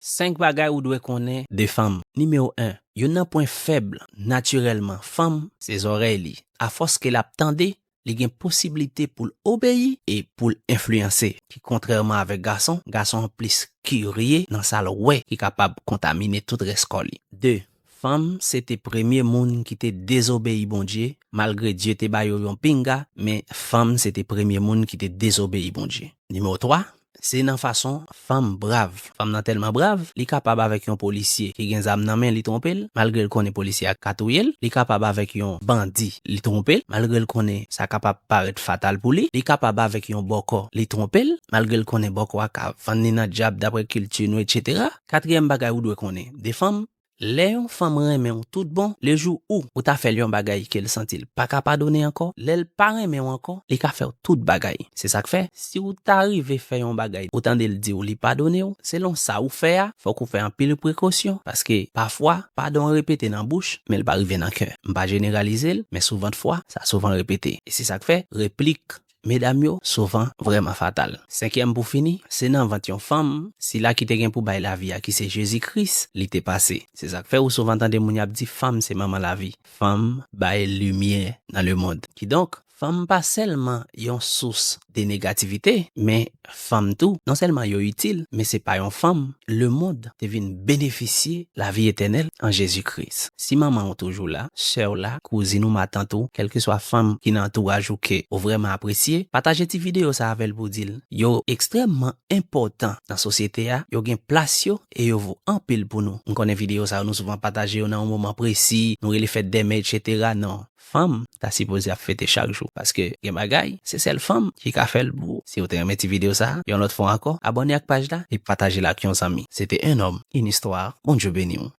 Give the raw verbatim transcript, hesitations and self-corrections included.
Senk bagay ou dwe konnen de fanm. Nimewo en, youn nan pwen fèb natirèlman fanm se zòrèy li. Afòs ke l ap tande, li gen posiblite pou l obeyi e pou l enfliyanse. Ki kontrèman avèk gason, gason an plis kirye nan sa l wè ki kapab kontamine tout rès kò li. De, fanm se te premye moun ki te dezobeyi Bondye, malgre Dye te ba yo yon pinga, men fanm se te premye moun ki te dezobeyi Bondye. Nimewo twa, se nan fason fanm brav. Fanm nan tèlman brav, li kapab avèk yon polisye ki gen zam nan men li twonpe l, malgre l konnen polisye a ka touye l. Li kapab avèk yon bandi, li twonpe l, malgre l konnen sa kapab parèt fatal pou li. Li kapab avèk yon bòkò, li twonpe l, malgre l konnen bòkò a ka vann li nan dyab daprè kilti nou, etsetera. Katriyèm bagay ou dwe konnen de fanm, lè yon fanm renmen w tout bon, le jou ou, ou ta fè l yon bagay ke l santi l pa ka padone ankò, lè l pa renmen w ankò, li ka fè w tout bagay. Se sa k fè, si w ta rive fè yon bagay, ou tande l di w li padone w, selon sa ou fè a, fòk ou fè anpil prekosyon, paske pafwa, padon repete nan bouch, men l pa rive nan kè. M pa jeneralize l, men souvantfwa, sa souvan repete. E se sa k fè, replik medam yo souvan vrèman fatal. Senkyèm pou fini, se nan vant yon fanm, sila ki te gen pou bay lavi a, ki se Jezi Kris, li te pase. Se sa k fè ou souvan tande moun y ap di fanm se manman lavi. Fanm bay limyè nan lemonn. Kidonk, fanm pa sèlman yon sous de negativite, men fanm tou, non sèlman yo itil, men se pa yon fanm, lemonn te vin benefisye lavi etènèl an Jezi Kris. Si manman w toujou la, sè w la, kouzin ou, matant ou, kèlkeswa fanm ki nan antouraj ou ke ou vrèman apresye, pataje ti videyo sa avè l pou di l. Yo ekstrèmman enpòtan nan sosyete a, yo gen plas yo e yo vo anpil pou nou. M konnen videyo sa yo nou souvan pataje yo nan yon moman presi, nou rele fèt dè mè, etsetera. Non. Fanm ta sipoze ap fete chak jou, paske gen bagay, se sèl fanm ki ka fè l pou ou. Si w te renmen ti videyo sa a, yon lòt fwa ankò, abòne ak paj la e pataje l ak yon zanmi. Se te Un homme, une histoire. Bondye beni w.